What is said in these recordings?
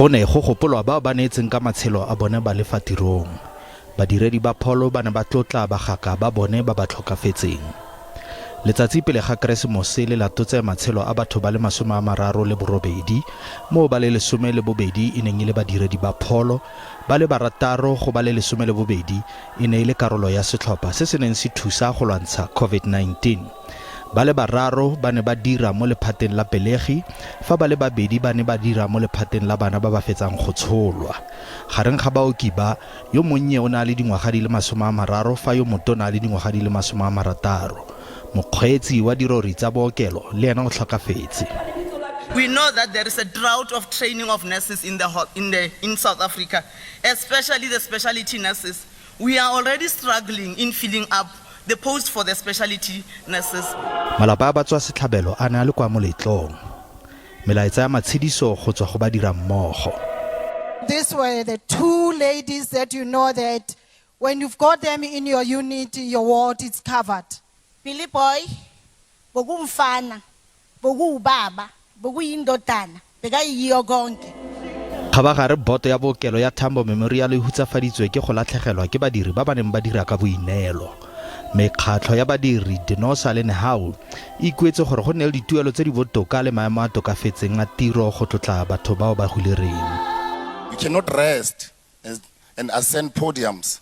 Go ne go gopolwa bao ba neetseng ka matshelo a bone ba le fa tirong. Badiredi ba pholo ba ne ba tlotla bagaka ba bone ba ba tlhokafetseng. Letsatsi pele ga Keresemose le latotse matshelo a batho ba le 38, moo ba le 12 e neng e le badiredi ba pholo, ba le barataro go ba le 12 e ne e le karolo ya setlhopha se se neng se thusa go lwantsha COVID-19. Ba le bararo ba ne ba dira mo lephateng la pelegi, fa ba le babedi ba ne ba dira mo lephateng la bana ba ba fetsang go tsholwa. Gareng ga baoki ba, yo monnye o ne a le dingwaga di le 30 fa yo motona a le dingwaga di le 60. Mokgweetsi wa dirori tsa bookelo le ena o tlhokafetse. We know that there is a drought of training of nurses in the, in the in South Africa, especially the specialty nurses. We are already struggling in filling up the post for the specialty nurses. Malapa a batswasetlhabelo a ne a le kwa moletlong. Melaetsa ya matshediso go tswa go badira mmogo. These were the two ladies that you know that when you've got them in your unit, your ward is covered. Billy Boy bokumfana, bokuwubaba, bokuyindodana, bekayiyo konke. Kgabagare boto ya bookelo ya Tambo Memorial e hutsafaditswe ke go latlhegelwa ke badiri ba ba neng ba dira ka boineelo. Mekgatlho ya badiri, Denosa le Nehawu, e ikuetse gore go nne le dituelo tse di botoka le maemo a tokafetseng a tiro go tlotla batho bao ba hulereng. We cannot rest and ascend podiums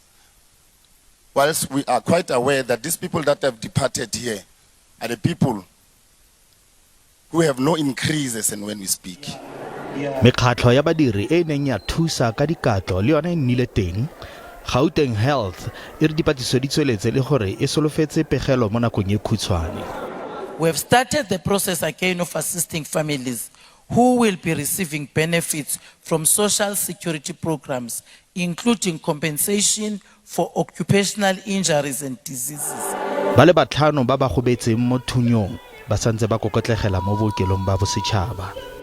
whilst we are quite aware that these people that have departed here are the people who have no increases and when we speak. Mekgatlho ya badiri e e neng ya thusa ka dikatlo le yone e nnile teng. Gauteng Health e re dipatlisiso di tsweletse le gore e solofetse pegelo mo nakong e khutshwane. We have started the process again of assisting families who will be receiving benefits from social security programs, including compensation for occupational injuries and diseases. Ba le batlhano ba ba gobetseng mo thunyong ba santse ba kokotlegela mo bookelong ba bosetšhaba.